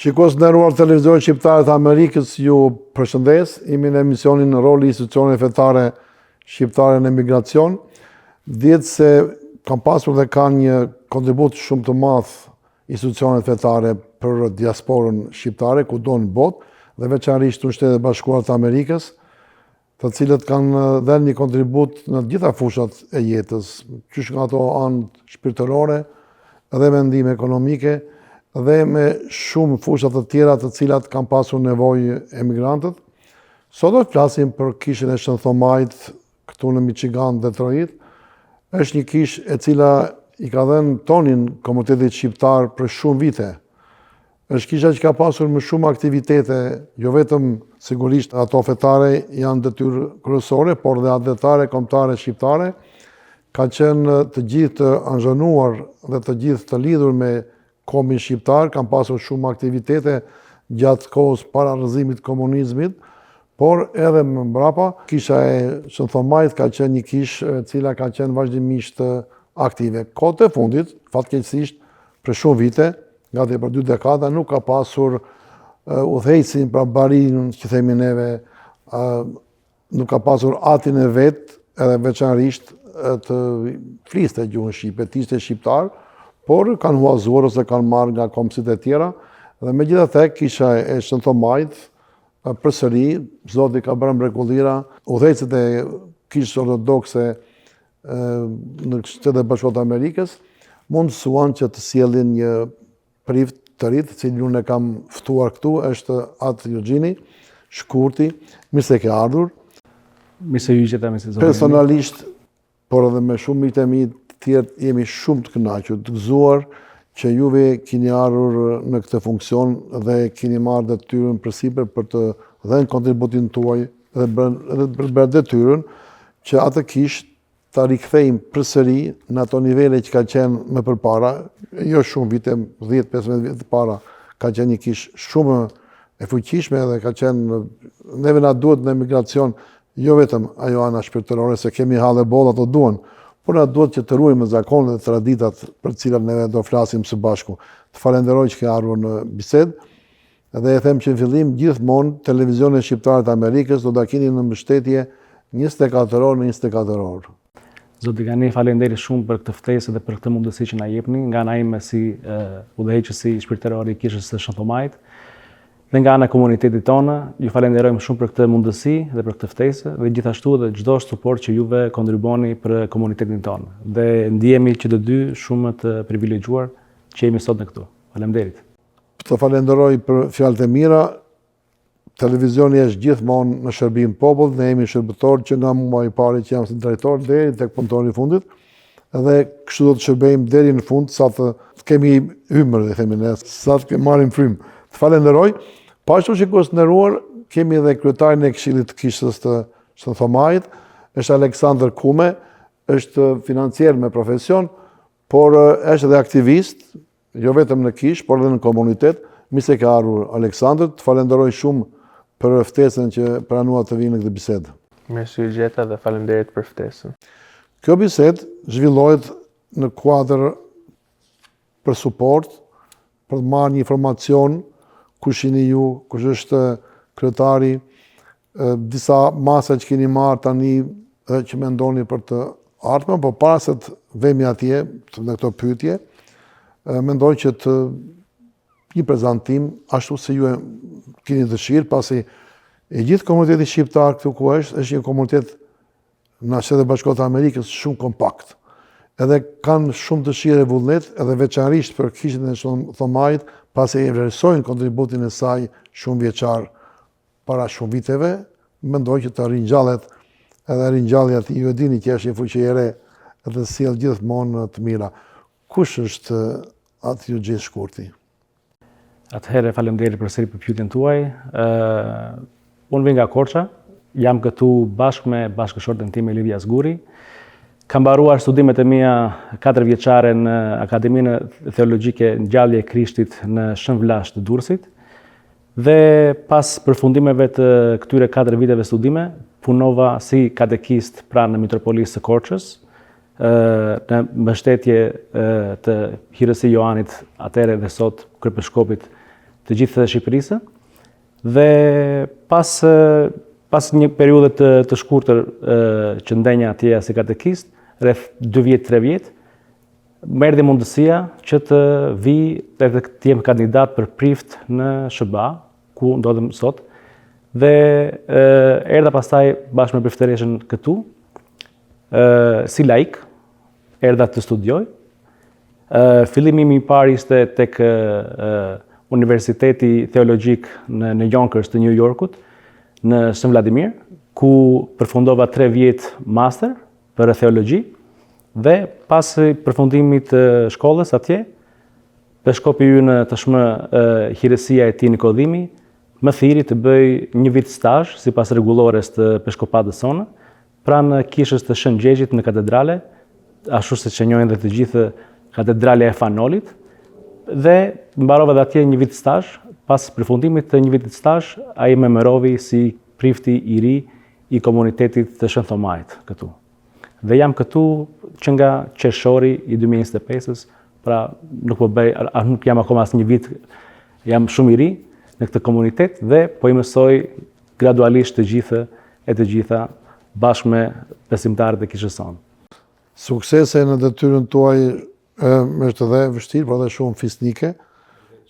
Shikues të nderuar Televizionit Shqiptar të Amerikës ju përshëndes. Jemi në emisionin Roli i institucioneve fetare shqiptare në emigracion. Dihet se kanë pasur dhe kanë një kontribut shumë të madh institucionet fetare për diasporën shqiptare kudo në botë dhe veçanërisht në Shtetet e Bashkuara të Amerikës. të cilët kanë dhënë një kontribut në të gjitha fushat e jetës, qysh nga ato anë shpirtërore dhe me ndihmë ekonomike dhe me shumë fusha të tjera të cilat kanë pasur nevojë emigrantët. Sot do të flasim për kishën e Shën Thomait këtu në Michigan, Detroit. Është një kishë e cila i ka dhënë tonin komunitetit shqiptar për shumë vite. Është kisha që ka pasur më shumë aktivitete, jo vetëm sigurisht ato fetare janë detyrë kryesore, por dhe atdhetare, kombëtare, shqiptare, ka qenë të gjithë të angazhuar dhe të gjithë të lidhur me kombin shqiptar, kanë pasur shumë aktivitete gjatë kohës para rrëzimit të komunizmit, por edhe më mbrapa, kisha e Shën Thomait ka qenë një kishë e cila ka qenë vazhdimisht aktive. Kohët e fundit, fatkeqësisht, për shumë vite, gati për dy dekada, nuk ka pasur udhëheqësin, pra barin që themi neve, nuk ka pasur atin e vet, edhe veçanërisht të fliste gjuhën shqipe, të ishte shqiptar, por kanë huazuar ose kanë marrë nga kombësitë e tjera, dhe megjithatë kisha e Shën Thomait, përsëri, Zoti ka bërë mrekullira, udhëheqësit e kishës ortodokse në Shtetet e Bashkuara të Amerikës, mundësuan që të sjellin një prift të ri, të cilin unë e kam ftuar këtu, është Atë Juxhini Shkurti, mirë se ke ardhur. Mirë se ju gjeta, mirë se zotëri. Personalisht, por edhe me shumë miqtë e mi të tjerë, jemi shumë të kënaqur, të gëzuar që juve keni ardhur në këtë funksion dhe keni marrë detyrën përsipër për të dhënë kontributin tuaj dhe bërë dhe për të bërë detyrën që atë kishë ta rikthejmë përsëri në ato nivele që ka qenë më përpara, jo shumë vite, 10-15 vite para, ka qenë një kishë shumë e fuqishme dhe ka qenë, neve na duhet në emigracion, jo vetëm ajo ana shpirtërore, se kemi halle boll ato duhen, por na duhet që të ruajmë zakonet dhe traditat për të cilat neve do flasim së bashku. Të falenderoj që ke ardhur në bisedë. Dhe e them që në fillim gjithmonë televizionin shqiptar të Amerikës do ta keni në mbështetje 24 orë në 24 orë. Zoti Gani, faleminderit shumë për këtë ftesë dhe për këtë mundësi që na jepni, nga ana ime si udhëheqësi shpirtëror i Kishës së Shën Thomait dhe nga ana e komunitetit tonë, ju falenderojmë shumë për këtë mundësi dhe për këtë ftesë dhe gjithashtu edhe çdo suport që juve kontribuoni për komunitetin tonë. Dhe ndihemi që të dy shumë të privilegjuar që jemi sot në këtu. Faleminderit. Të falenderoj për fjalët e mira. Televizioni është gjithmonë në shërbim popullit, ne jemi shërbëtor që nga mua i pari që jam si drejtor deri tek punëtori i fundit. Dhe kështu do të shërbejmë deri në fund sa të kemi ymër, dhe themi ne, sa të marrim frymë. Të falenderoj. Po ashtu shikues të nderuar, kemi edhe kryetarin e Këshillit të Kishës të Shën Thomait, është Aleksandër Kume, është financier me profesion, por është edhe aktivist, Jo vetëm në kishë, por edhe në komunitet. Mirë se ke ardhur Aleksandër, të falenderoj shumë për ftesën që pranuat të vini në këtë bisedë. Mirë se ju gjeta dhe faleminderit për ftesën. Kjo bisedë zhvillohet në kuadër për suport, për të marrë një informacion kush jeni ju, kush është kryetari, disa masa që keni marrë tani dhe që mendoni për të ardhmen, por para se të vemi atje të në këto pyetje, mendoj që të një prezantim ashtu si ju e keni dëshirë, pasi i gjithë komuniteti shqiptar këtu ku është, është një komunitet në Shtetet e Bashkuara të Amerikës shumë kompakt. Edhe kanë shumë dëshirë e vullnet, edhe veçanërisht për kishën e Shën Thomait, pasi e vlerësojnë kontributin e saj shumëvjeçar para shumë viteve, mendoj që të ringjallet edhe ringjallja ju e dini që është një fuqi e re dhe sjell gjithmonë të mira. Kush është Atë Juxhin Shkurti? Atëherë faleminderit përsëri për pyetjen tuaj. Ë unë vij nga Korça, jam këtu bashkë me bashkëshorten time Livia Zguri. Kam mbaruar studimet e mia 4 vjeçare në Akademinë Teologjike Ngjallja e Krishtit në Shën Vlash të Durrësit. Dhe pas përfundimeve të këtyre 4 viteve studime, punova si katekist pranë Mitropolisë së Korçës, në mbështetje të Hirësi Joanit, atëherë dhe sot kryepeshkopit të gjithë Shqipërisë. Dhe pas pas një periudhe të të shkurtër që ndenja atje si katekist, rreth 2 vjet, 3 vjet, më erdhi mundësia që të vij edhe të jem kandidat për prift në SHBA, ku ndodhem sot. Dhe erdha pastaj bashkë me priftëreshën këtu, si laik, erdha të studioj. Fillimi im i parë ishte tek Universiteti Teologjik në në Yonkers të New Yorkut, në Shën Vladimir, ku përfundova 3 vjet master për teologji dhe pas përfundimit të shkollës atje, peshkopi ynë tashmë hirësia e tij Nikodhimi më thirri të bëj një vit stazh sipas rregullores të peshkopatës sonë, Pranë kishës të Shën Gjergjit në katedrale, ashtu siç e njohin dhe të gjithë katedralja e Fan Nolit, dhe mbarova dhe atje një vit stazh. Pas përfundimit të një vitit stazh, ai më emëroi si prifti i ri i komunitetit të Shën Thomait këtu. Dhe jam këtu që nga qershori i 2025-ës, pra nuk po bëj, nuk jam akoma as një vit, jam shumë i ri në këtë komunitet dhe po i mësoj gradualisht të gjithë e të gjitha bashkë me besimtarët e kishës sonë. Suksese në detyrën tuaj është edhe e vështirë, por edhe shumë fisnike,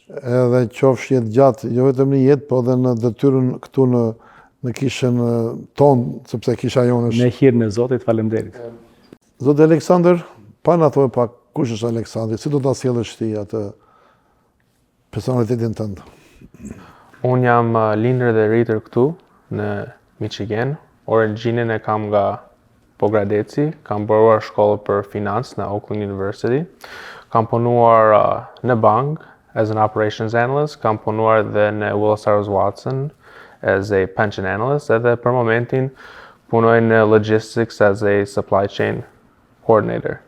edhe qofsh jetëgjatë, jo vetëm në jetë, po edhe në detyrën këtu në në kishën tonë, sepse kisha jonë është. Me hirin e Zotit, faleminderit. Zoti Aleksandër, pa na thuaj pak kush është Aleksandri, si do ta sjellësh ti atë Personalitetin tënd. Unë jam uh, lindur dhe rritur këtu në Michigan. Origjinën e kam nga Pogradeci, kam mbaruar shkollë për financë në Oakland University. Kam punuar uh, në bank as an operations analyst, kam punuar dhe në Willis Towers Watson as a pension analyst, edhe për momentin punoj në logistics as a supply chain coordinator.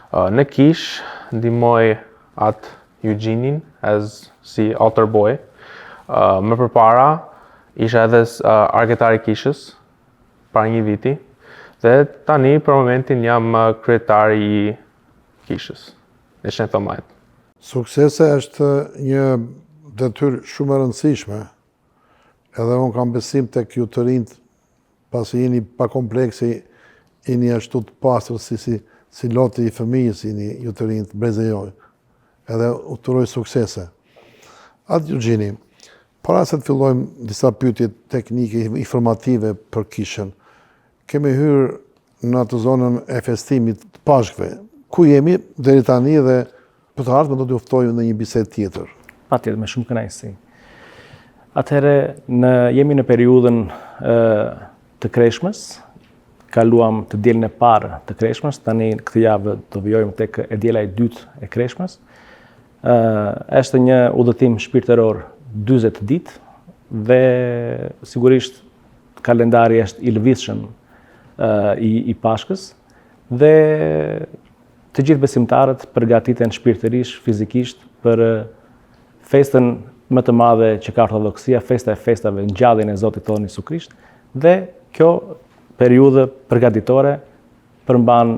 Uh, në kishë ndihmoj atë Eugenin as si altar boy. Uh, më përpara isha edhe uh, arketar i kishës para një viti dhe tani për momentin jam uh, kryetari i kishës e Shën Thomait. Suksese është një detyrë shumë e rëndësishme. Edhe unë kam besim tek ju të rinjtë Pasi jeni pa komplekse, jeni ashtu të pastër si si si loti i fëmijës jeni ju të rinjtë brezi juaj. Edhe u uroj suksese. Atë Eugjeni, para se të fillojmë disa pyetje teknike informative për kishën, kemi hyrë në atë zonën e festimit të Pashkëve. Ku jemi deri tani dhe Për të ardhmen do t'ju ftoj në një bisedë tjetër. Patjetër, me shumë kënaqësi. Atëherë, në, jemi në periudhën e, të kreshmës, kaluam të dielën e parë të kreshmës, tani këtë javë do vijojmë tek e diela e dytë e kreshmës. Ë është një udhëtim shpirtëror 40 ditë dhe sigurisht kalendari është i lëvizshëm i i Pashkës dhe Të gjithë besimtarët përgatiten shpirtërisht, fizikisht për festën më të madhe që ka ortodoksia, festa e festave, ngjalljen e Zotit tonë Jezu Krisht, dhe kjo periudhë përgatitore përmban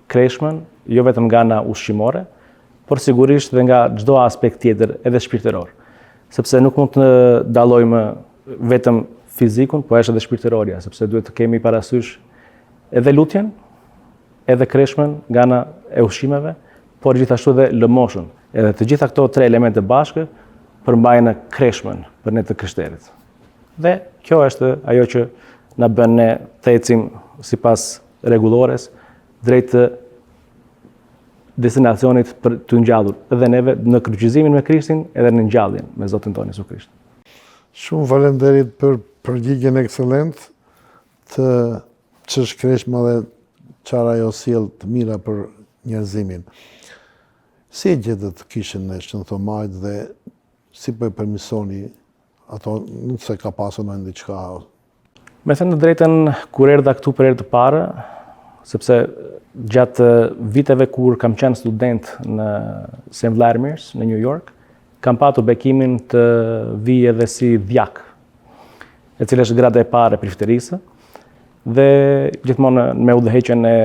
kreshmën, jo vetëm nga ana ushqimore, por sigurisht dhe nga çdo aspekt tjetër, edhe shpirtëror. Sepse nuk mund të dallojmë vetëm fizikun, po është edhe shpirtërorja, sepse duhet të kemi parasysh edhe lutjen, edhe kreshmën nga ana e ushqimeve, por gjithashtu edhe lëmoshën. Edhe të gjitha këto tre elemente bashkë përmbajnë kreshmën për ne të krishterët. Dhe kjo është ajo që na bën ne të ecim sipas rregullores drejt destinacionit për t'u ngjallur edhe neve në kryqëzimin me Krishtin edhe në ngjalljen me Zotin tonë Jezu Krisht. Shumë faleminderit për përgjigjen ekselente të Ç'është kreshma dhe çfarë ajo sjell të mira për njerëzimin. Si e gjetët kishën e Shën Thomait dhe si po e përmirësoni ato nëse ka pasur ndonjë diçka? Me thënë të drejtën, kur erdha këtu për herë të parë, sepse gjatë viteve kur kam qenë student në St. Vladimir's në New York, kam patur bekimin të vij edhe si dhjak e cila është grada e parë e priftërisë, dhe gjithmonë me udhëheqjen e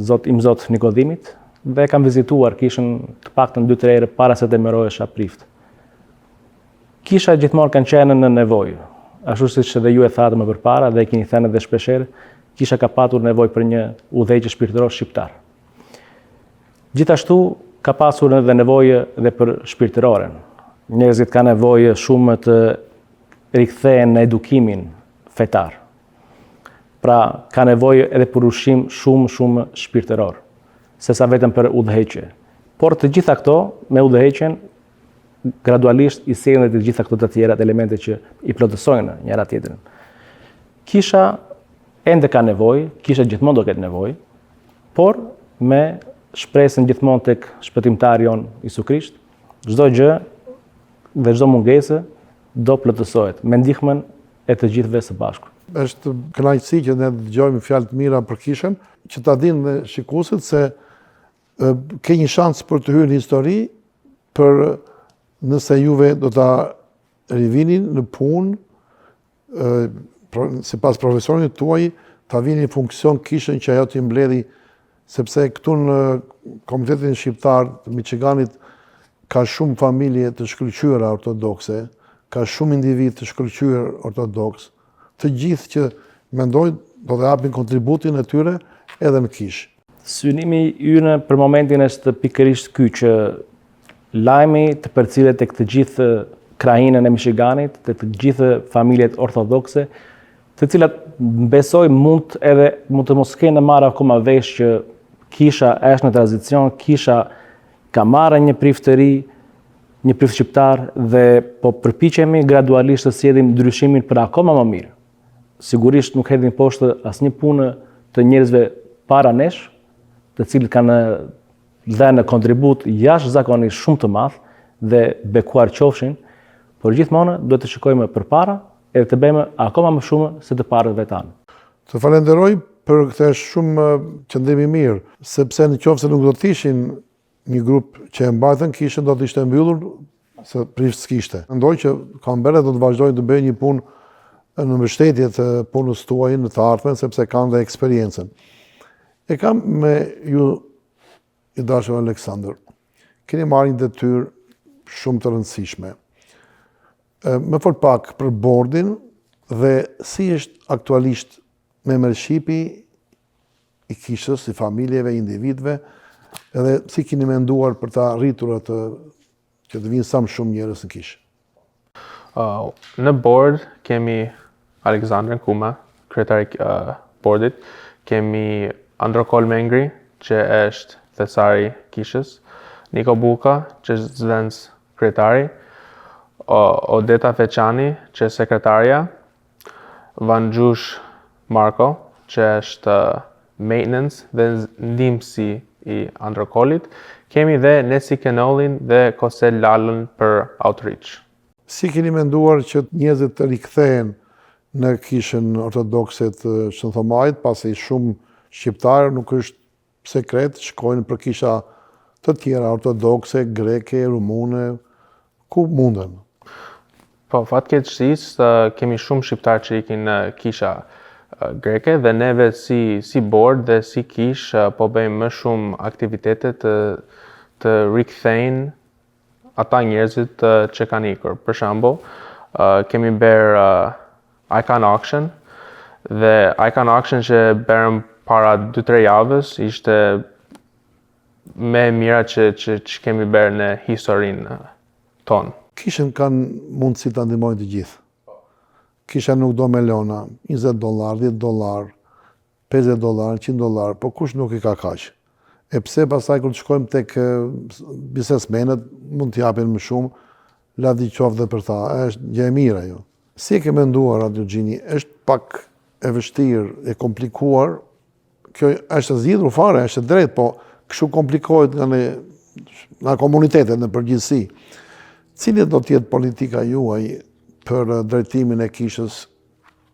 Zot Imzot Nikodhimit dhe kam vizituar kishën të paktën 2-3 herë para se të emërohesha prift. Kisha gjithmonë kanë qenë në nevojë. Ashtu siç edhe ju e thatë më përpara dhe e keni thënë edhe shpeshherë, kisha ka patur nevojë për një udhëheqës shpirtëror shqiptar. Gjithashtu ka pasur edhe nevojë dhe për shpirtëroren. Njerëzit kanë nevojë shumë të rikthehen në edukimin fetar. Pra, ka nevojë edhe për ushqim shumë shumë shpirtëror, sesa vetëm për udhëheqje. Por të gjitha këto me udhëheqjen gradualisht i sjellin edhe të gjitha këto të tjerat elemente që i plotësojnë njëra tjetrën. Kisha ende ka nevojë, kisha gjithmonë do ketë nevojë, por me shpresën gjithmonë tek shpëtimtari jonë Jezu Krisht, çdo gjë dhe çdo mungesë do plotësohet me ndihmën e të gjithëve së bashku. Është kënaqësi që ne dëgjojmë fjalë të mira për kishën, që ta dinë dhe shikuesit se ke një shans për të hyrë në histori për nëse juve do ta rivini në punë sipas profesionit tuaj, ta vini në funksion kishën që ajo t'i mbledhi, sepse këtu në komunitetin shqiptar të Michiganit ka shumë familje të shkëlqyera ortodokse, ka shumë individë të shkëlqyer ortodoks, të gjithë që mendoj do të japin kontributin e tyre edhe në kishë. Synimi ynë për momentin është pikërisht ky që lajmi të përcillet tek të gjithë krahinën e Michiganit, tek të gjithë familjet ortodokse, të cilat besoj mund edhe mund të mos kenë marrë akoma vesh që kisha është në tranzicion, kisha ka marrë një prift të ri, një prift shqiptar dhe po përpiqemi gradualisht të sjellim ndryshimin për akoma më mirë. Sigurisht nuk hedhim poshtë asnjë punë të njerëzve para nesh, të cilët kanë dhënë kontribut jashtëzakonisht shumë të madh dhe bekuar qofshin, por gjithmonë duhet të shikojmë përpara edhe të bëjmë akoma më shumë se të parët tanë. Të falenderoj për këtë shumë qëndrim i mirë, sepse në qoftë se nuk do të ishin një grup që e mbajtën kishën do të ishte mbyllur se prift s'kishte. Mendoj që kanë bërë do të vazhdojnë të bëjnë një punë në mbështetje të punës tuaj në të ardhmen sepse kanë dhe eksperiencën. E kam me ju i dashur Aleksandër. Keni marrë një detyrë shumë të rëndësishme. Më fol pak për bordin dhe si është aktualisht membershipi i kishës, i familjeve, individëve, edhe si keni menduar për ta rritur atë që të vinë sa më shumë njerëz në kishë? Uh, në board kemi Aleksandrin Kuma, kryetari i uh, boardit, kemi Androkol Mengri, që është thesari i kishës, Niko Buka, që është zëvendës kryetari, Odeta Feçani, që është sekretarja, Vangjush Marko, që është maintenance dhe ndihmësi i Androkolit, kemi dhe Nesi Kenollin dhe Kosel Lalën për outreach. Si keni menduar që njerëzit të rikthehen në kishën ortodokse të Shën Thomait, pasi shumë shqiptarë nuk është sekret, shkojnë për kisha të tjera ortodokse, greke, rumune, ku munden? Po, fatkeqësisht kemi shumë shqiptarë që ikin në kisha greke dhe neve si si board dhe si kishë po bëjmë më shumë aktivitete të të rikthejnë ata njerëzit që kanë ikur. Për shembull, kemi bërë Icon Auction dhe Icon Auction që bërëm para 2-3 javës ishte më e mira që, që, që kemi bërë në historinë tonë. Kishën kanë mundësi ta ndihmojnë të gjithë. Kisha nuk do miliona, 20 dollar, 10 dollar, 50 dollar, 100 dollar, po kush nuk i ka kaq? E pse pastaj kur të shkojmë tek biznesmenët mund të japin më shumë, lavdi qoftë dhe për ta, është gjë e mirë ajo. Si e ke menduar atë Gjini? Është pak e vështirë, e komplikuar. Kjo është e zgjidhur fare, është e drejtë, po kështu komplikohet nga ne nga komunitetet në përgjithësi. Cila do të jetë politika juaj për drejtimin e kishës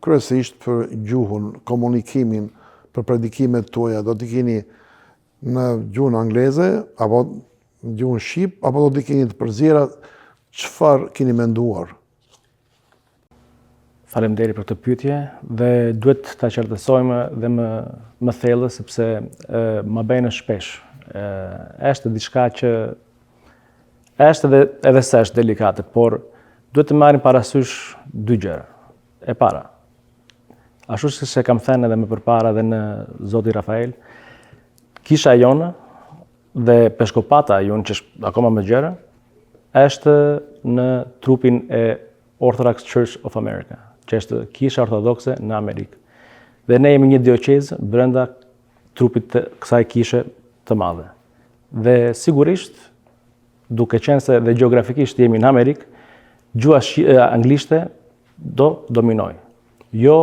kryesisht për gjuhën, komunikimin, për predikimet tuaja, do t'i keni në gjuhën angleze, apo në gjuhën shqip, apo do t'i keni të përziera, çfarë keni menduar? Faleminderit për këtë pyetje dhe duhet ta qartësojmë dhe më më thellë sepse e, ma bëjnë shpesh. Ë është diçka që është edhe edhe s'është delikate, por Duhet të marrim parasysh dy gjëra. E para, ashtu siç e kam thënë edhe më përpara edhe në zoti Rafael, kisha jonë dhe peshkopata jonë që është akoma më gjerë, është në trupin e Orthodox Church of America, që është kisha ortodokse në Amerikë. Dhe ne jemi një dioqezë brenda trupit të kësaj kishe të madhe. Dhe sigurisht, duke qenë se dhe gjeografikisht jemi në Amerikë, gjuha anglishte do dominojë. Jo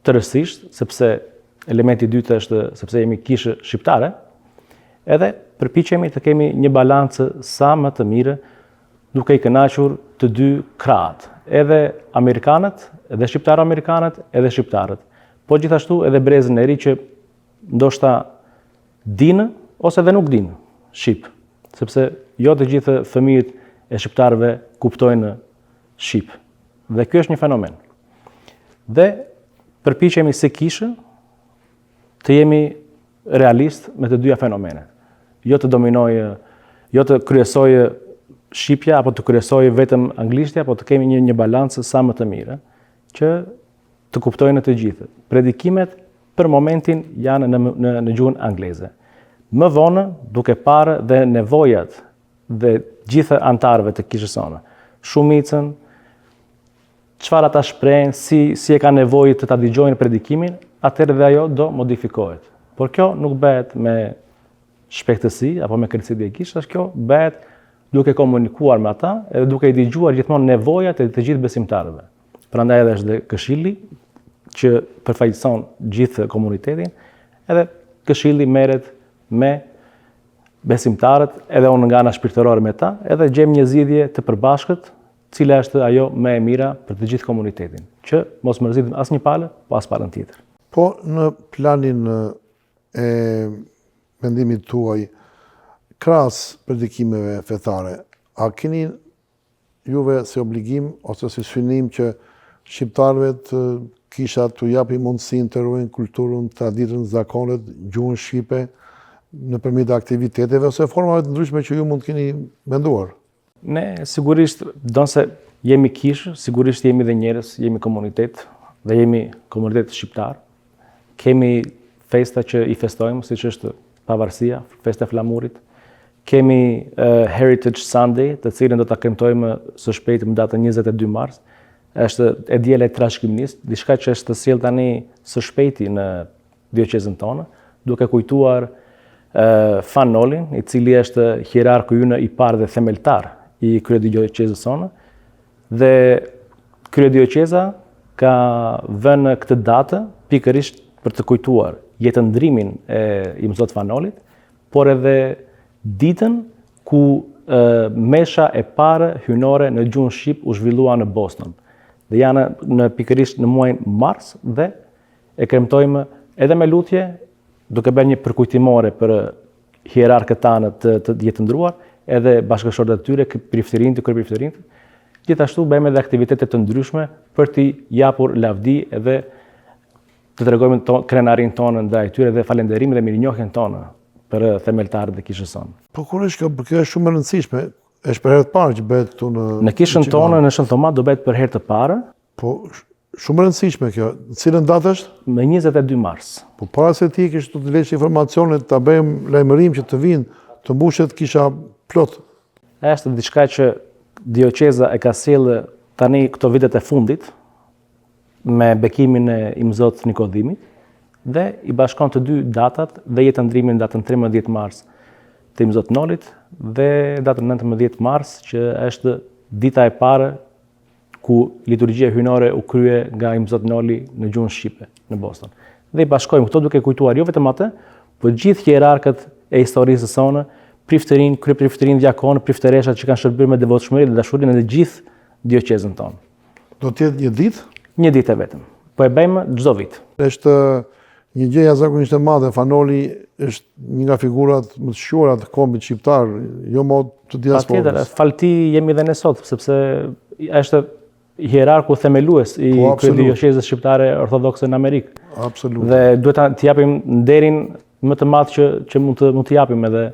tërësisht, sepse elementi i dytë është sepse jemi kishë shqiptare, edhe përpiqemi të kemi një balancë sa më të mirë duke i kënaqur të dy krahët, edhe amerikanët, edhe shqiptaro-amerikanët, edhe shqiptarët. Po gjithashtu edhe brezin e ri që ndoshta dinë ose edhe nuk dinë shqip, sepse jo të gjithë fëmijët e shqiptarëve kuptojnë shqip. Dhe ky është një fenomen. Dhe përpiqemi si kishë të jemi realist me të dyja fenomenet. Jo të dominojë, jo të kryesojë shqipja apo të kryesojë vetëm anglishtja, po të kemi një një balancë sa më të mirë që të kuptojnë të gjithë. Predikimet për momentin janë në në në gjuhën angleze. Më vonë, duke parë dhe nevojat dhe gjithë anëtarëve të kishës sonë, shumicën çfarë ata shprehen, si si e kanë nevojë të ta dëgjojnë predikimin, atëherë dhe ajo do modifikohet. Por kjo nuk bëhet me shpejtësi apo me kërcitje gishtash, kjo bëhet duke komunikuar me ata edhe duke i dëgjuar gjithmonë nevojat e të gjithë besimtarëve. Prandaj edhe është dhe këshilli që përfaqëson gjithë komunitetin, edhe këshilli merret me besimtarët, edhe unë nga ana shpirtërore me ta, edhe gjejmë një zgjidhje të përbashkët, cila është ajo më e mira për të gjithë komunitetin, që mos mërzitim asnjë palë, po as palën tjetër. Po në planin e mendimit tuaj, krahas predikimeve fetare, a keni juve si obligim ose si synim që shqiptarëve të kisha t'u japi mundësinë të ruajnë kulturën, traditën, zakonet, gjuhën shqipe, nëpërmjet aktiviteteve ose formave të ndryshme që ju mund të keni menduar? Ne sigurisht, ndonëse jemi kishë, sigurisht jemi dhe njerëz, jemi komunitet dhe jemi komunitet shqiptar. Kemi festa që i festojmë, siç është pavarësia, festa e flamurit. Kemi uh, Heritage Sunday, të cilën do ta kremtojmë së shpejti më datën 22 mars. Është e diela e trashëgimisë, diçka që është sjellë tani së shpejti në dioqezën tonë, duke kujtuar uh, Fan Nolin, i cili është hierarku ynë i parë dhe themeltar i kryedioqezës sonë, Dhe kryedioqeza ka vënë këtë datë pikërisht për të kujtuar jetëndrimin e Imzot Fan Nolit, por edhe ditën ku e, mesha e parë hyjnore në gjuhën shqip u zhvillua në Boston. Dhe janë në pikërisht në muajin mars dhe e kremtojmë edhe me lutje, duke bërë një përkujtimore për hierarkët tanë të, të jetëndruar, edhe bashkëshortët e tyre, priftërinjtë, kryepriftërinjtë. Gjithashtu bëjmë edhe aktivitete të ndryshme për t'i japur lavdi edhe të tregojmë to, krenarinë tonë ndaj tyre dhe falënderimin dhe mirënjohjen tonë për themeltarët e kishës sonë. Po kur është kjo, kjo është shumë e rëndësishme, është për herë të parë që bëhet këtu në Në kishën tonë në Shën Thoma do bëhet për herë të parë. Po Shumë e rëndësishme kjo. Në cilën datë është? Më 22 mars. Po para se ti kishte të të lesh informacionet, ta bëjmë lajmërim që të vinë, të mbushet kisha plot. Është diçka që dioqeza e ka sjellë tani këto vitet e fundit me bekimin e Imzot Nikodhimit dhe i bashkon të dy datat dhe jetëndrimin datën 13 mars të Imzot Nolit dhe datën 19 mars që është dita e parë ku liturgjia hyjnore u krye nga Imzot Noli në gjuhën shqipe në Boston. Dhe i bashkojmë këto duke kujtuar jo vetëm atë, por gjithë hierarkët e historisë sonë, priftërinj, kryepriftërinj, diakonë, priftëreshat që kanë shërbyer me devotshmëri dhe dashuri në gjithë dioqezën tonë. Do të jetë një ditë? Një ditë e vetëm. Po e bëjmë çdo vit. Është një gjë jashtëzakonisht e madhe. Fan Noli është një nga figurat më të shquara të kombit shqiptar, jo më të diasporës. Patjetër, falë tij jemi dhe ne sot, sepse është hierarku themelues i po, dioqezës shqiptare ortodokse në Amerikë. Absolut. Dhe duhet t'i japim nderin më të madh që që mund të mund të japim edhe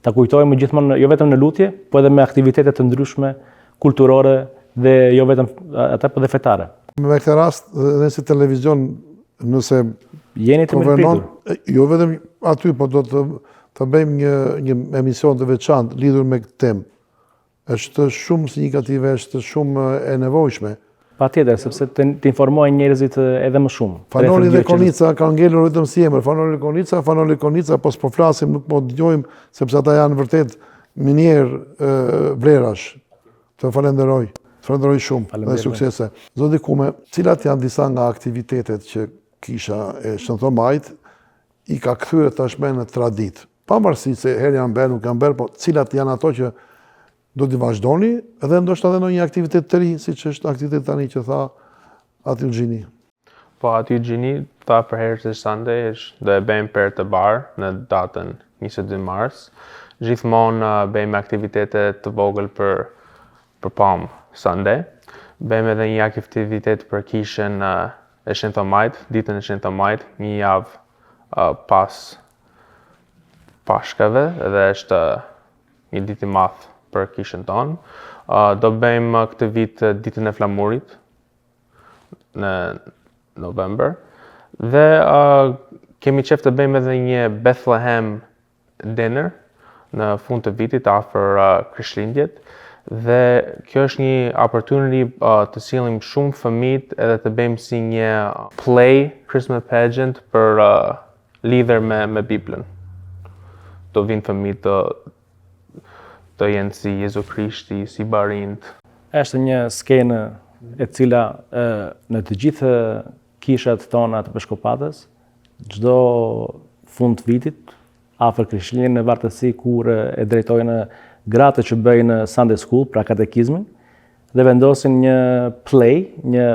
ta kujtojmë gjithmonë jo vetëm në lutje, po edhe me aktivitete të ndryshme kulturore. dhe jo vetëm ata, po dhe fetare. Me këtë rast, dhe si televizion, nëse jeni të mirëpritur. Jo vetëm aty, po do të të bëjmë një një emision të veçantë lidhur me këtë temë. Është shumë sinjifikative, është shumë e nevojshme. Patjetër, sepse të, të informohen njerëzit edhe më shumë. Fan Noli dhe Konica kanë ngelur vetëm si emër. Fan Noli Konica, Fan Noli Konica, po s'po flasim, nuk po dëgjojmë, sepse ata janë vërtet minierë vlerash. Të falenderoj. Të falenderoj shumë dhe suksese. Zoti Kume, cilat janë disa nga aktivitetet që kisha e Shën Thomait i ka kthyer tashmë në traditë? Pavarësisht se herë janë bërë, nuk janë bërë, po cilat janë ato që do t'i vazhdoni dhe ndoshta edhe ndonjë aktivitet të ri, siç është aktivitet tani që tha Atë Gjini. Po, Atë Gjini tha për Heritage Sunday, është do e bëjmë për të parë në datën 22 mars. Gjithmonë uh, bëjmë aktivitete të vogël për për Palm Sunday. Bëjmë edhe një aktivitet për kishën uh, e Shën Thomait, ditën e Shën Thomait, një javë uh, pas Pashkave dhe është një ditë i madh për kishën tonë. Uh, do bëjmë këtë vit ditën e flamurit në november dhe uh, kemi qef të bëjmë edhe një Bethlehem dinner në fund të vitit afër uh, Krishtlindjet dhe kjo është një opportunity uh, të sjellim shumë fëmijët edhe të bëjmë si një play Christmas pageant për uh, lidhur me me Biblën. Do vinë fëmijët të të jenë si Jezu Krishti, si barinjt. Është një skenë e cila e, në të gjithë kishat tona të peshkopatës, çdo fund të vitit, afër Krishtlindjen në vartësi kur e drejtojnë gratë që bëjnë Sunday School, pra katekizmin, dhe vendosin një play, një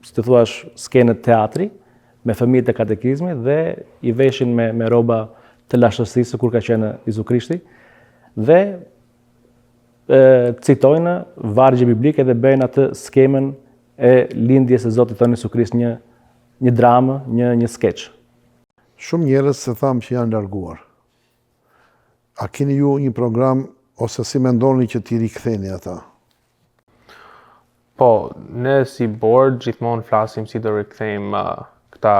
si të thuash, skenë teatri me fëmijët e katekizmit dhe i veshin me me rroba të lashtësisë kur ka qenë Jezu Krishti dhe e, citojnë vargje biblike dhe bëjnë atë skemën e lindjes së Zotit tonë Jezu Krisht një një dramë, një një skeç. Shumë njerëz se thamë që janë larguar. A keni ju një program ose si mendoni që t'i riktheni ata? Po, ne si board gjithmonë flasim si do rikthejmë uh, këta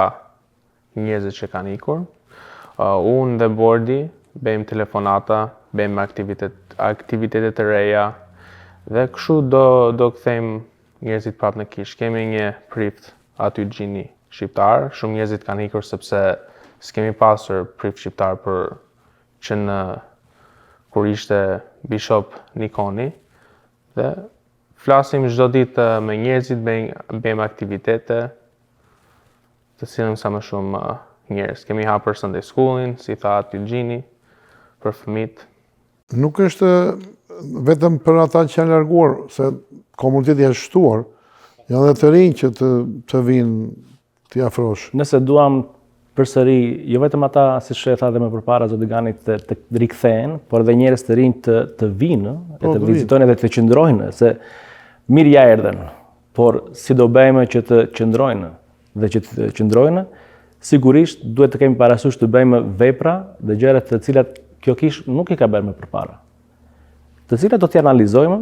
njerëzit që kanë ikur. Uh, unë dhe boardi bëjmë telefonata, bëjmë aktivitet, aktivitete të reja dhe kështu do do kthejmë njerëzit prapë në kishë. Kemi një prift aty Gjini shqiptar, shumë njerëzit kanë ikur sepse s'kemi pasur prift shqiptar për që në kur ishte Bishop Nikoni dhe flasim çdo ditë me njerëzit, bëjmë bëjmë aktivitete të sjellim sa më shumë njerëz. Kemi hapur Sunday Schoolin, si tha aty Gjini, për fëmijët. Nuk është vetëm për ata që janë larguar, se komuniteti është shtuar, janë dhe të rinj që të, të vinë t'i afrosh. Nëse duam përsëri, jo vetëm ata, siç e tha dhe më përpara zoti Gani, të, të rikthehen, por edhe njerëz të rinj të, të vinë, e po, të vizitojnë edhe të qëndrojnë, se mirë ja erdhën, por si do bëjmë që të qëndrojnë dhe që të qëndrojnë, sigurisht duhet të kemi parasysh të bëjmë vepra dhe gjëra të cilat kjo kishë nuk i ka bërë më përpara. Të cilat do t'i analizojmë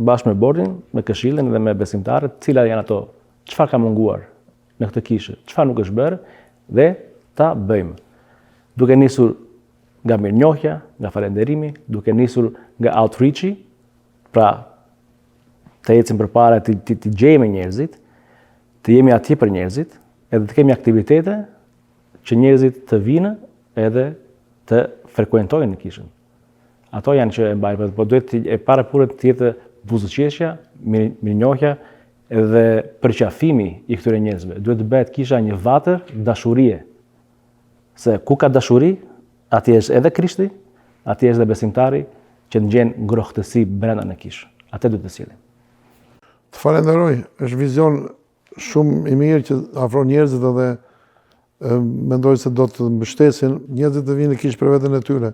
bashkë me bordin, me këshillin dhe me besimtarët, cilat janë ato çfarë ka munguar në këtë kishë, çfarë nuk është bërë dhe ta bëjmë. Duke nisur nga mirënjohja, nga falënderimi, duke nisur nga outreach-i, pra të ecim përpara, të, të, të gjejmë njerëzit, të jemi atje për njerëzit, edhe të kemi aktivitete që njerëzit të vinë edhe të frekuentojnë në kishën. Ato janë që e mbajnë, po duhet të, e para punës të jetë buzëqeshja, mirënjohja dhe përqafimi i këtyre njerëzve. Duhet të bëhet kisha një vatër dashurie. Se ku ka dashuri, atje është edhe Krishti, atje është edhe besimtari që ndjen ngrohtësi brenda në kishë. Atë duhet të sjellim. Të falenderoj, është vizion shumë i mirë që afron njerëzit edhe mendoj se do të mbështesin njerëzit të vinë në kishë për veten e tyre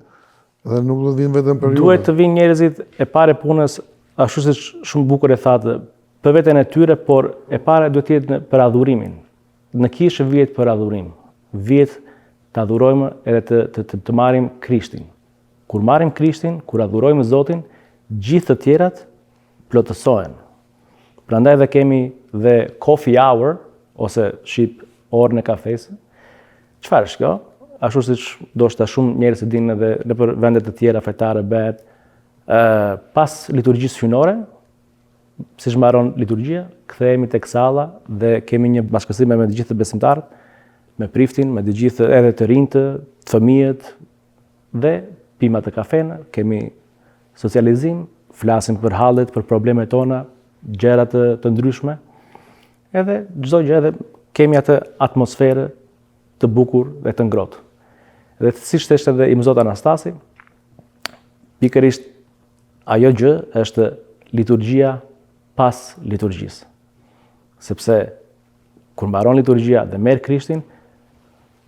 dhe nuk do të vinë vetëm për ju. Duhet të vinë njerëzit e para punës, ashtu siç shumë bukur e thatë, për veten e tyre, por e para duhet të jetë për adhurimin. Në kishë vihet për adhurim. Vihet të adhurojmë edhe të të të, të marrim Krishtin. Kur marrim Krishtin, kur adhurojmë Zotin, gjithë të tjerat plotësohen. Prandaj dhe kemi dhe coffee hour ose shqip orën e kafesë. Çfarë është kjo? Ashtu siç ndoshta shumë njerëz e dinë edhe nëpër vende të tjera fetare bëhet, ë pas liturgjisë hyjnore, siç mbaron liturgjia, kthehemi tek salla dhe kemi një bashkësi me të gjithë besimtarët, me priftin, me të gjithë edhe të rinjtë, fëmijët dhe pimë atë kafenë, kemi socializim, flasim për hallet, për problemet tona, gjëra të, të ndryshme, edhe çdo gjë edhe kemi atë atmosferë të bukur dhe të ngrohtë. Dhe siç thoshte edhe Imzot Anastasi, pikërisht ajo gjë është liturgjia pas liturgjisë. Sepse kur mbaron liturgjia dhe merr Krishtin,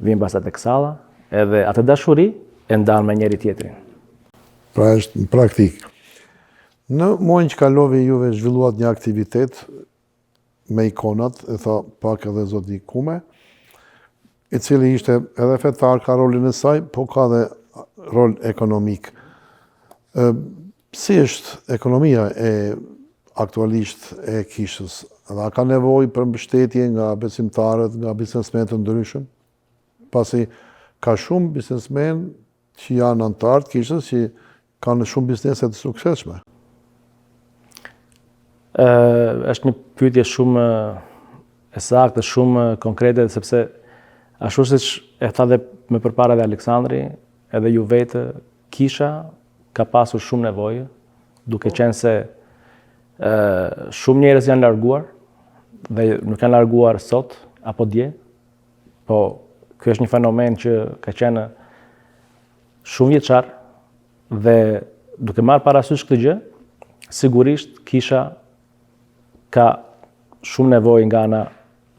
vjen pastaj tek salla, edhe atë dashuri e ndan me njëri tjetrin. Pra është në praktikë. Në muajin që kaloi juve zhvilluat një aktivitet me ikonat, e tha pak edhe zoti Kume, i cili ishte edhe fetar, ka rolin e saj, po ka dhe rol ekonomik. Si është ekonomia e aktualisht e kishës? Dhe a ka nevojë për mbështetje nga besimtarët, nga biznesmenë të ndryshëm? Pasi ka shumë biznesmenë që janë anëtarë të kishës që kanë shumë biznese të suksesshme. Ë është një pyetje shumë e saktë, shumë konkrete sepse ashtu siç e tha dhe më përpara dhe Aleksandri, edhe ju vetë kisha ka pasur shumë nevojë, duke qenë se ë shumë njerëz janë larguar dhe nuk janë larguar sot apo dje, po ky është një fenomen që ka qenë shumëvjeçar dhe duke marrë parasysh këtë gjë, sigurisht kisha ka shumë nevojë nga ana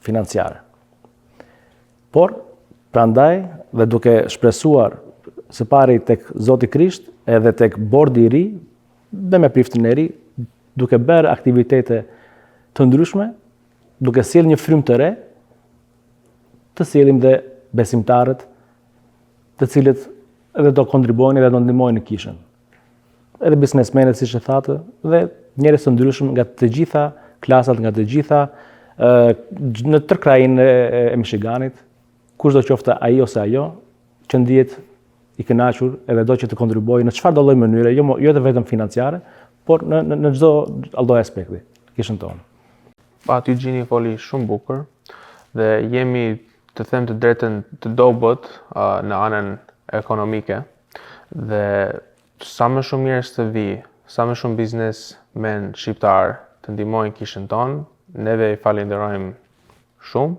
financiare. Por, prandaj dhe duke shpresuar së pari tek Zoti Krisht edhe tek bordi i ri dhe me priftin e ri, duke bërë aktivitete të ndryshme, duke sjellë një frymë të re, të sjellim dhe besimtarët të cilët edhe do kontribuojnë dhe do ndihmojnë në kishën. Edhe biznesmenët, siç e thatë, dhe njerëz të ndryshëm nga të gjitha klasat, nga të gjitha në tërë krahinën e, e Michiganit, kushdo qoftë ai ose ajo, që ndihet i kënaqur edhe do që të kontribuojë në çfarëdo lloj mënyre, jo jo vetëm financiare, por në në, në çdo lloj aspekti, kishën tonë. Po Atë Gjini foli shumë bukur dhe jemi të them të drejtën të dobët uh, në anën ekonomike dhe sa më shumë njerëz të vijë, sa më shumë biznesmen shqiptar të ndihmojnë kishën tonë, neve i falenderojmë shumë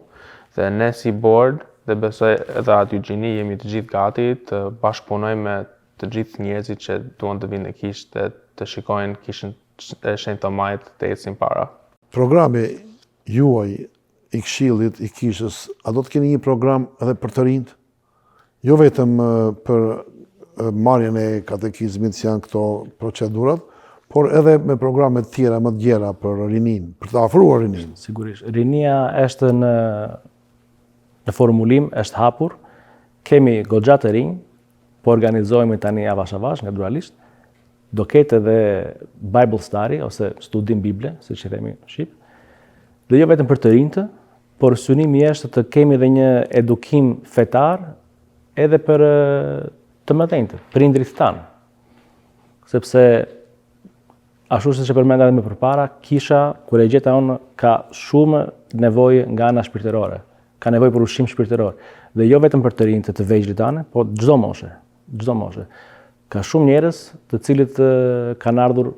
dhe ne si board dhe besoj edhe Atë Gjini jemi të gjithë gati të bashkëpunojmë me të gjithë njerëzit që duan të vinë në kishë dhe të shikojnë kishën e Shenjt Thomait të ecin para. Programi juaj i këshillit, i kishës, a do të keni një program edhe për të rinjtë? Jo vetëm për marrjen e katekizmit që janë këto procedurat, por edhe me programe të tjera më të gjera për rininë, për të afruar rininë. Sigurisht, rinia është në në formulim, është hapur, kemi goxha të rinj, po organizohemi tani avash avash, gradualisht, do ketë edhe Bible study ose studim Bible, siç i themi shqip. Dhe jo vetëm për të rinjtë, por synimi është të kemi edhe një edukim fetar edhe për të mëdhenjtë, prindrit tanë. Sepse ashtu siç e përmenda edhe më përpara, kisha kur e gjeta unë ka shumë nevojë nga ana shpirtërore. Ka nevojë për ushqim shpirtëror. Dhe jo vetëm për të rinjtë të vegjlit tanë, po çdo moshe, çdo moshe. Ka shumë njerëz të cilët kanë ardhur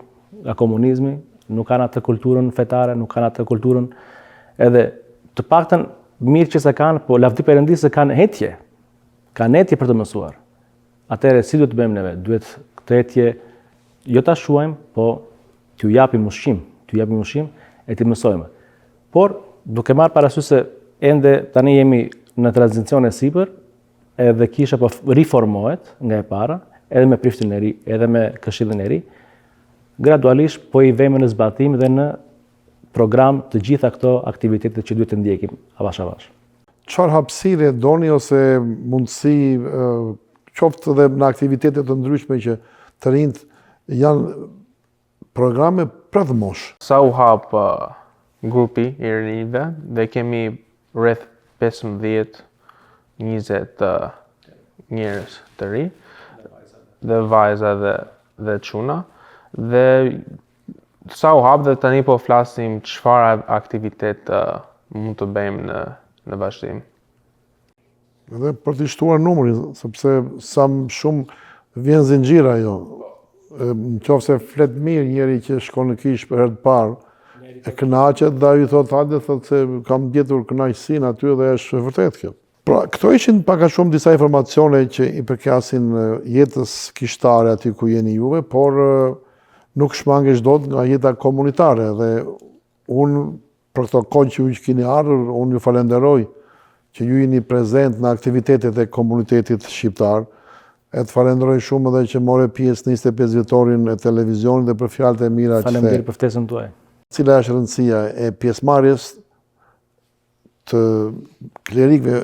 nga komunizmi, nuk kanë atë kulturën fetare, nuk kanë atë kulturën edhe të paktën mirë që s'e kanë, po lavdi Perëndisë se kanë etje. Kanë etje për të mësuar. Atëherë si duhet të bëjmë neve? Duhet këtë etje jo ta shuajmë, po t'ju japim ushqim, t'ju japim ushqim e t'i mësojmë. Por duke marrë parasysh se ende tani jemi në tranzicion e sipër, edhe kisha po riformohet nga e para, edhe me priftin e ri, edhe me këshillin e ri, gradualisht po i vëmë në zbatim dhe në program të gjitha këto aktivitete që duhet të ndjekim avash avash. Çfarë hapësire doni ose mundësi qoftë edhe në aktivitete të ndryshme që të rinjtë janë programe për atë moshë? Sa u hap uh, grupi i rinjve dhe kemi rreth 15 20 njerëz të ri dhe vajza dhe dhe çuna dhe sa u hap dhe tani po flasim çfarë aktivitet uh, mund të bëjmë në në vazhdim. Edhe për të shtuar numrin, sepse sa më shumë vjen zinxhir ajo. Në qoftë se flet mirë njeri që shkon në kishë për herë të parë, e kënaqet dhe ai thotë hajde thotë se kam gjetur kënaqësinë aty dhe është e vërtetë kjo. Pra, këto ishin pak a shumë disa informacione që i përkasin jetës kishtare aty ku jeni juve, por nuk shmangesh dot nga jeta komunitare dhe unë Për këto kohë që ju që keni ardhur, unë ju falenderoj që ju jeni prezent në aktivitetet e komunitetit shqiptar. E të falenderoj shumë edhe që more pjesë në 25 vjetorin e televizionit dhe për fjalët e mira që the. Faleminderit për ftesën tuaj. Cila është rëndësia e pjesëmarrjes të klerikëve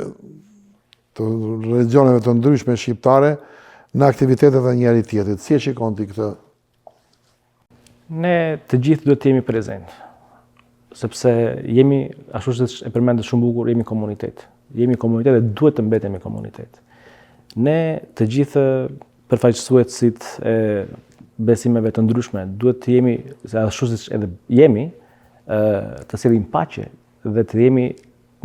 të religjioneve të ndryshme shqiptare në aktivitetet e njëri tjetrit. Si e shikon ti këtë Ne të gjithë duhet të jemi prezent, sepse jemi, ashtu siç e përmendët shumë bukur, jemi komunitet. Jemi komunitet dhe duhet të mbetemi komunitet. Ne të gjithë përfaqësuesit e besimeve të ndryshme, duhet të jemi, se ashtu siç edhe jemi, të sjellim paqe dhe të jemi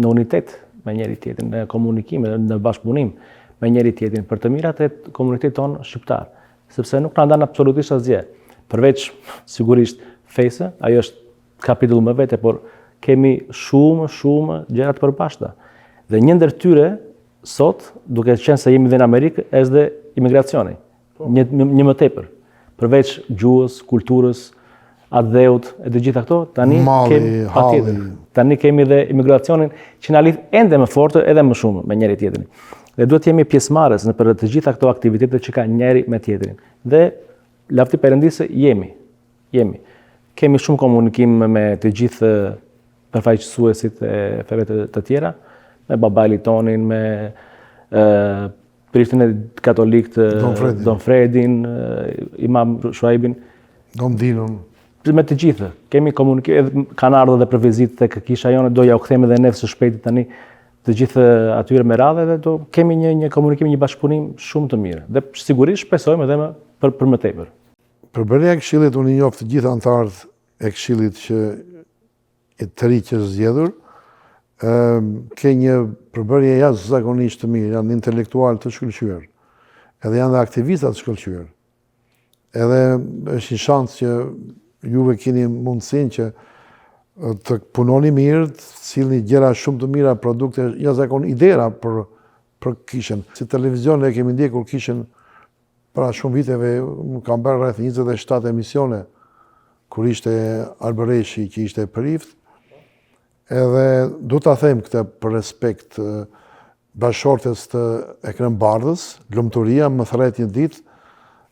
në unitet me njëri tjetrin, në komunikim, në bashkëpunim me njëri tjetrin për të mirat e komunitetit tonë shqiptar, sepse nuk na ndan absolutisht asgjë. Përveç sigurisht fesë, ajo është kapitull më vete, por kemi shumë shumë gjëra të përbashkëta. Dhe një ndër tyre sot, duke qenë se jemi dhe në Amerikë, është dhe imigracioni. Po. Një, një më tepër. Përveç gjuhës, kulturës, atdheut e të gjitha këto, tani Malli, kemi patjetër. Tani kemi dhe imigracionin që na lidh ende më fort edhe më shumë me njëri tjetrin. Dhe duhet të jemi pjesëmarrës nëpër të gjitha këto aktivitete që ka njëri me tjetrin. Dhe lavdi Perëndisë jemi. Jemi. Kemi shumë komunikim me të gjithë përfaqësuesit e feve të, të tjera, me Baba Elitonin, me ë priftin e katolik të Don Fredin, Don Fredin Imam Shuaibin, Don Dinon. Me të gjithë. Kemi komunikim, edhe kanë ardhur edhe për vizitë tek kisha jonë, do ja u kthejmë edhe ne së shpejti tani të gjithë atyre me radhë dhe do kemi një një komunikim, një bashkëpunim shumë të mirë. Dhe sigurisht shpresojmë edhe më për për më tepër. Përbërja e këshillit unë i njoh të gjithë anëtarët e këshillit që e të ri që është zgjedhur, ke një përbërje jashtëzakonisht të mirë, janë intelektualë të shkëlqyer, edhe janë dhe aktivista të shkëlqyer. Edhe është një shans që juve keni mundësinë që të punoni mirë, të sillni gjëra shumë të mira, produkte jashtëzakon idera për për kishën. Si televizion ne kemi ndjekur kishën Para shumë viteve, kam bërë rreth 27 emisione, kur ishte Arbëreshi që ishte prift, edhe du ta them këtë për respekt bashkëshortes të Ekrem Bardhës, Lumturia më thërret një ditë,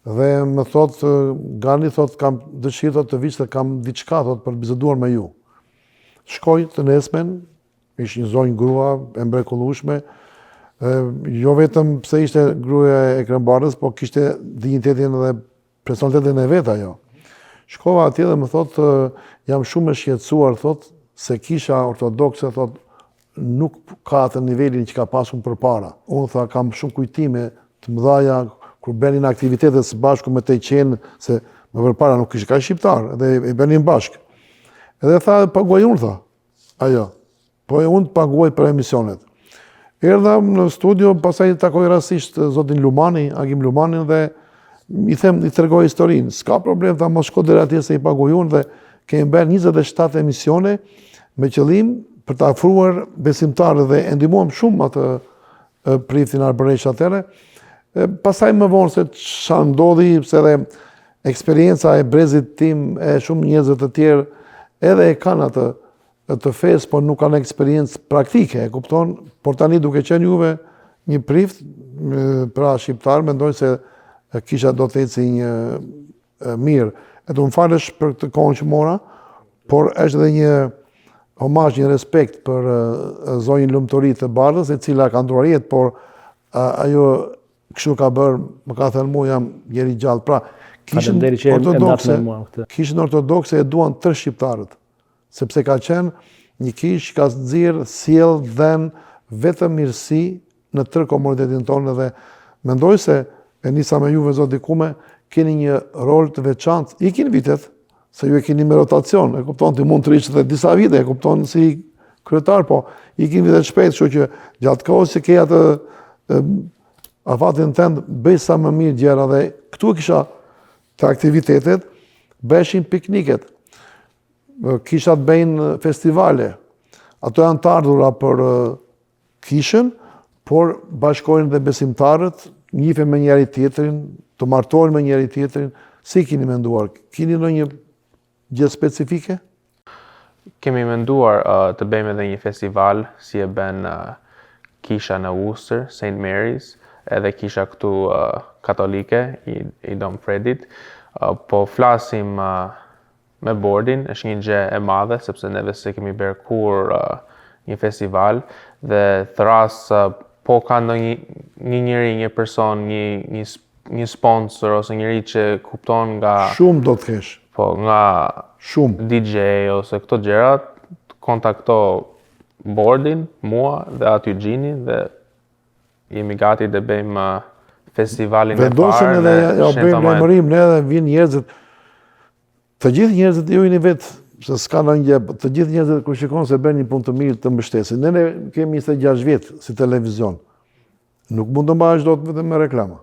dhe më thotë, Gani thotë, kam dëshirë thotë të vish dhe kam diçka thotë për të biseduar me ju. Shkoj të nesmen, Ishte një zonjë grua e mrekullueshme, jo vetëm pse ishte gruaja e Ekrem Bardhës, po kishte dinjitetin dhe personalitetin e vet ajo. Shkova atje dhe më thotë, jam shumë e shqetësuar, thotë, se kisha ortodokse, thotë, nuk ka atë nivelin që ka pasur përpara. Unë tha, kam shumë kujtime të mëdhaja kur bënin aktivitete së bashku me teqenë, se më përpara nuk kishte kaq shqiptar, dhe i bënin bashkë. Edhe tha, paguaj unë, tha. Ajo, po e unë të paguaj për emisionet. Erdha në studio, pastaj takoj rastësisht zotin Lumani, Agim Lumanin dhe i them, i tregoj historinë. S'ka problem, tha mos shko deri atje se i paguaj unë dhe kemi bërë 27 emisione me qëllim për të afruar besimtarët dhe e ndihmuam shumë atë priftin Arbëresh atëherë. Pastaj më vonë se ça ndodhi, se edhe eksperienca e brezit tim e shumë njerëzve të tjerë edhe e kanë atë të fesë, por nuk kanë eksperiencë praktike, e kupton? Por tani duke qenë juve një prift, pra shqiptar, mendoj se kisha do të eci një mirë. E të më falësh për këtë kohën që mora, por është edhe një homazh, një respekt për zonjën Lumturi të Bardhës, e cila ka ndërruar jetë, por ajo kështu ka bërë, më ka thënë mua jam njeri gjallë. Pra, kishën ortodokse, kishën ortodokse e duan tërë shqiptarët. Sepse ka qenë një kishë që ka nxjerrë, sjellë, dhënë vetëm mirësi në tërë komunitetin tonë dhe mendoj se e nisa me juve zoti Kume, keni një rol të veçantë. Ikin vitet, se ju e keni me rotacion, e kupton ti mund të rrish edhe disa vite, e kupton si kryetar, po ikin vitet shpejt, kështu që gjatë kohës që ke atë afatin tënd, bëj sa më mirë gjëra dhe këtu e kisha te aktivitetet, bëheshin pikniket. Kishat bëjnë festivale. Ato janë të ardhura për kishën, por bashkojnë dhe besimtarët, njifen me njëri tjetrin, të martohen me njëri tjetrin. Si kini menduar? Kini ndonjë gjë specifike? Kemi menduar uh, të bëjmë edhe një festival si e bën uh, kisha në Worcester, St. Mary's, edhe kisha këtu uh, katolike i, i Dom Fredit. Uh, po flasim uh, me bordin, është një gjë e madhe sepse neve s'e kemi bërë kurrë uh, një festival dhe thërras uh, po ka ndonjë një njeri, një person, një një një sponsor ose njeri që kupton nga Shumë do të kesh. Po, nga shumë DJ ose këto gjëra, kontakto bordin, mua dhe aty Gjinin dhe jemi gati të bëjmë uh, festivalin e parë. Vendosim edhe ja bëjmë lajmërim ne edhe vijnë njerëzit. Të gjithë njerëzit ju jeni vetë, se s'ka ndonjë gjë, të gjithë njerëzit kur shikon se bën një punë të mirë të mbështesin. Ne ne kemi 26 vjet si televizion. Nuk mund të mbahesh dot vetëm me reklama.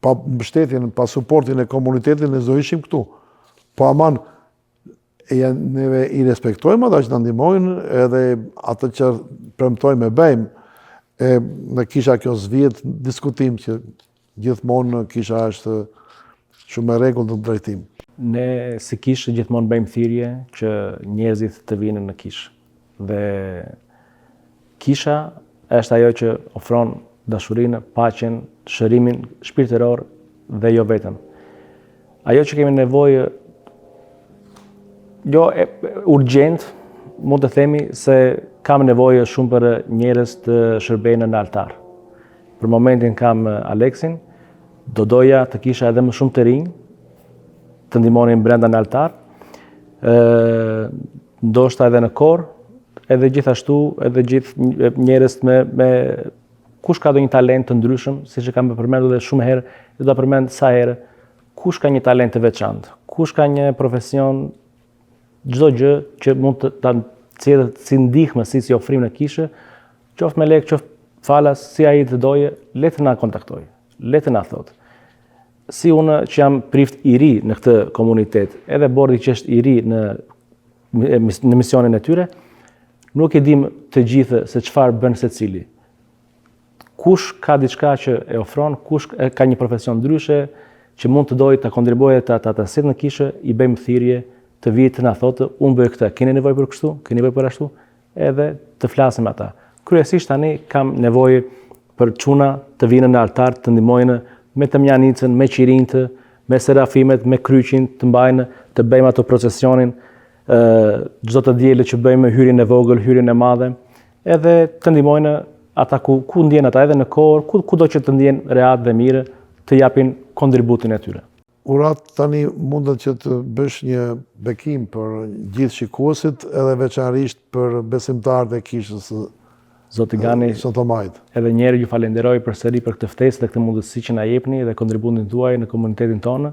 Pa mbështetjen, pa suportin e komunitetit ne s'do ishim këtu. Po aman e janë, neve i respektojmë ata që na ndihmojnë edhe atë që premtojmë e bëjmë. E në kisha kjo s'vihet diskutim që gjithmonë kisha është shumë e rregullt në drejtim. Ne si kishë gjithmonë bëjmë thirrje që njerëzit të vinë në kishë. Dhe kisha është ajo që ofron dashurinë, paqen, shërimin shpirtëror dhe jo vetëm. Ajo që kemi nevojë jo e, urgjent, mund të themi se kam nevojë shumë për njerëz të shërbejnë në altar. Për momentin kam Aleksin, do doja të kisha edhe më shumë të rinj të ndihmonin brenda në altar. ë ndoshta edhe në kor, edhe gjithashtu edhe gjithë njerëz me me kush ka ndonjë talent të ndryshëm, siç e kam përmendur edhe shumë herë, do ta përmend sa herë, kush ka një talent të veçantë, kush ka një profesion çdo gjë që mund të ta sjellë si ndihmë, si si ofrim në kishë, qoftë me lekë, qoftë falas, si ai të dojë, le të na kontaktojë, le të na thotë. Si unë që jam prift i ri në këtë komunitet, edhe bordi që është i ri në në misionin e tyre, nuk e dim të gjithë se çfarë bën secili. Kush ka diçka që e ofron, kush ka një profesion ndryshe që mund të dojë të kontribuojë ta ta ta sjellë në kishë, i bëjmë thirrje të vijë të na thotë, unë bëj këtë, keni nevojë për kështu, keni nevojë për ashtu, edhe të flasim me ata. Kryesisht tani kam nevojë për çuna të vinë në altar të ndihmojnë me temjanicën, me qirinjtë, me serafimet, me kryqin, të mbajnë, të bëjmë ato procesionin, çdo të dielë që bëjmë hyrjen e vogël, hyrjen e madhe, edhe të ndihmojnë ata ku, ku ndjen ata edhe në kor, ku, kudo që të ndjen rehat dhe mirë, të japin kontributin e tyre. Urat tani mundet që të bësh një bekim për gjithë shikuesit edhe veçanërisht për besimtarët e kishës së Zoti Gani, Shën Thomait. Edhe një herë ju falenderoj përsëri për këtë ftesë dhe këtë mundësi që na jepni dhe kontributin tuaj në komunitetin tonë.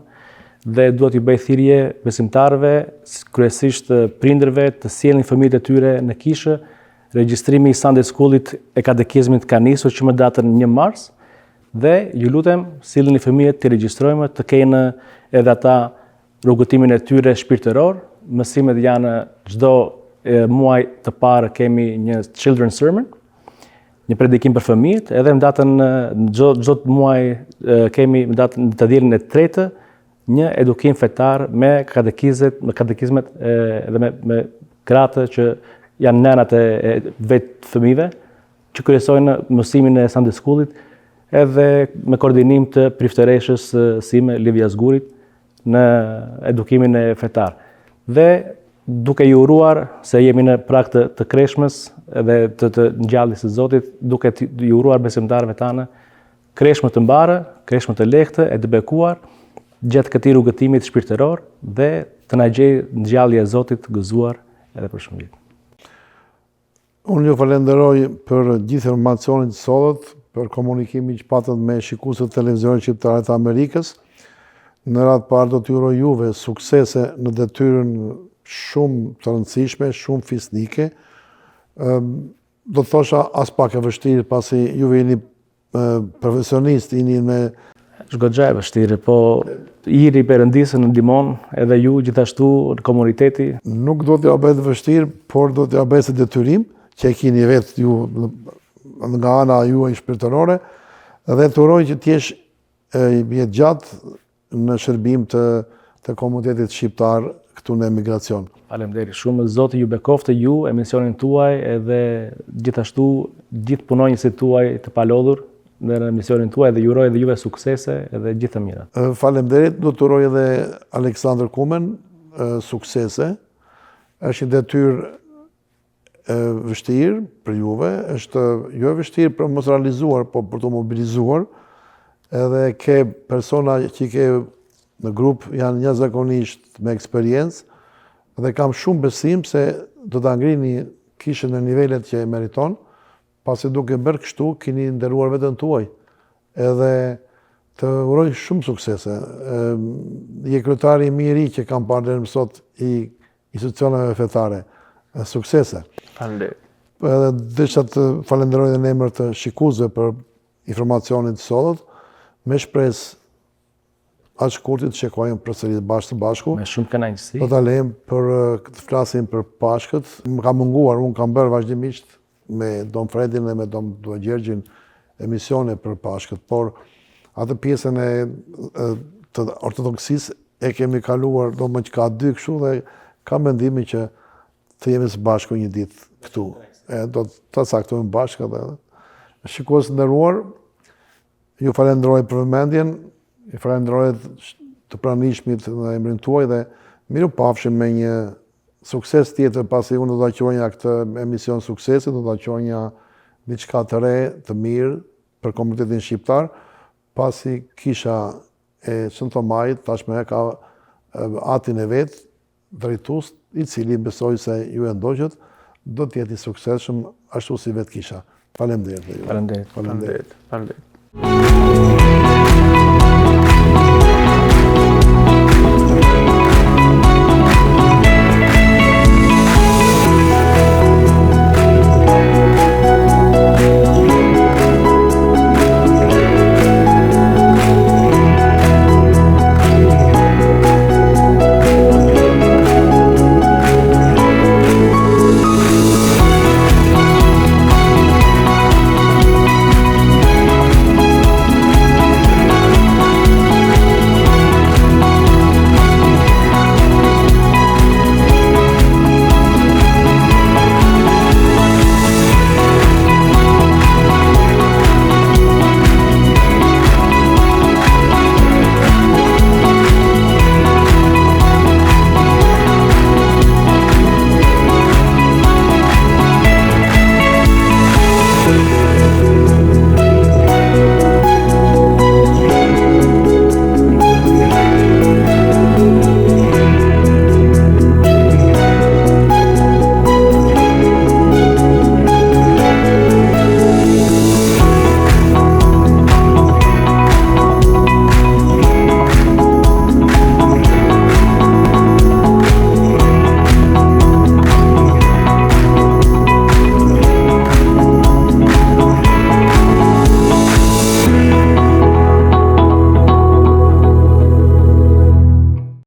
Dhe dua t'ju bëj thirrje besimtarëve, kryesisht prindërve, të sjellin fëmijët e tyre në kishë. Regjistrimi i Sunday Schoolit e katekizmit ka nisur që më datën 1 mars. Dhe ju lutem, sillini fëmijët t'i regjistrojmë, të kenë edhe ata rrugëtimin e tyre shpirtëror. Mësimet janë çdo muaj të parë kemi një children sermon, një predikim për fëmijët, edhe në datën çdo çdo muaj kemi në datën të dielën e tretë një edukim fetar me katekizet, me katekizmet edhe me me gratë që janë nënat e, e vetë fëmijëve, që kryesojnë mësimin e Sunday Schoolit edhe me koordinim të priftëreshës sime Livia Zgurit në edukimin e fetar. Dhe duke ju uruar se jemi në prag të, të kreshmës dhe të, të ngjalljes së Zotit, duke ju uruar besimtarëve tanë kreshmë të mbarë, kreshmë të lehtë e të bekuar gjatë këtij rrugëtimit shpirtëror dhe Të na gjejë ngjallja e Zotit gëzuar edhe për shumë vjet. Unë ju falenderoj për gjithë informacionin që sollët, për komunikimin që patët me shikuesit e televizionit shqiptar të Amerikës. Në radhë të parë do t'ju uroj juve suksese në detyrën shumë të rëndësishme, shumë fisnike. Do të thosha aspak e vështirë, pasi juve jeni profesionist, jeni me... Është goxha e vështirë, po hiri i Perëndisë na ndihmon edhe ju gjithashtu në komuniteti. Nuk do t'ja bëj të vështirë, por do t'ja bëj si detyrim, që e kini vetë ju nga ana juaj shpirtërore, dhe të uroj që t'jesh jetëgjatë në shërbim të të komunitetit shqiptar këtu në emigracion. Faleminderit shumë, Zoti ju bekoftë ju, emisionin tuaj edhe gjithashtu gjithë punonjësit tuaj të palodhur në emisionin tuaj dhe ju uroj edhe juve suksese edhe gjithë të mirat. Faleminderit, do të uroj edhe Aleksandër Kumen suksese. Është një detyrë e vështirë për juve, është jo e vështirë për mos realizuar, po për t'u mobilizuar, edhe ke persona që i ke në grup janë jashtëzakonisht me eksperiencë, dhe kam shumë besim se do ta ngrini kishën në nivelet që e meriton, pasi duke bërë kështu keni nderuar veten tuaj. Edhe të uroj shumë suksese. Je kryetari më i ri që kam parë deri më sot i institucioneve fetare. Suksese. Faleminderit. Edhe desha të falenderoj edhe në emër të shikuesve për informacionin që sollët, me shpresë aq shkurti të shikojmë përsëri bashkë së bashku. Me shumë kënaqësi. Do ta lejmë për të flasim për Pashkët. Më ka munguar, unë kam bërë vazhdimisht me Dom Fredin dhe me Dom Gjergjin emisione për Pashkët, por atë pjesën e, e të ortodoksisë e kemi kaluar domethënë që ka dy kështu dhe kam mendimin që të jemi së bashku një ditë këtu. E, do të caktojmë bashkë edhe. Shikues të nderuar, ju falenderoj për vëmendjen, ju falenderoj të pranishmit në emrin tuaj dhe mirupafshim me një sukses tjetër, pasi unë do ta quaja këtë emision suksesi, do ta quaja diçka të re, të mirë për komunitetin shqiptar, pasi kisha e Shën Thomait tashmë ka atin e vet drejtues, i cili besoj se ju e ndoqët, do të jetë i suksesshëm ashtu si vetë kisha. Faleminderit. Faleminderit. Faleminderit. Faleminderit.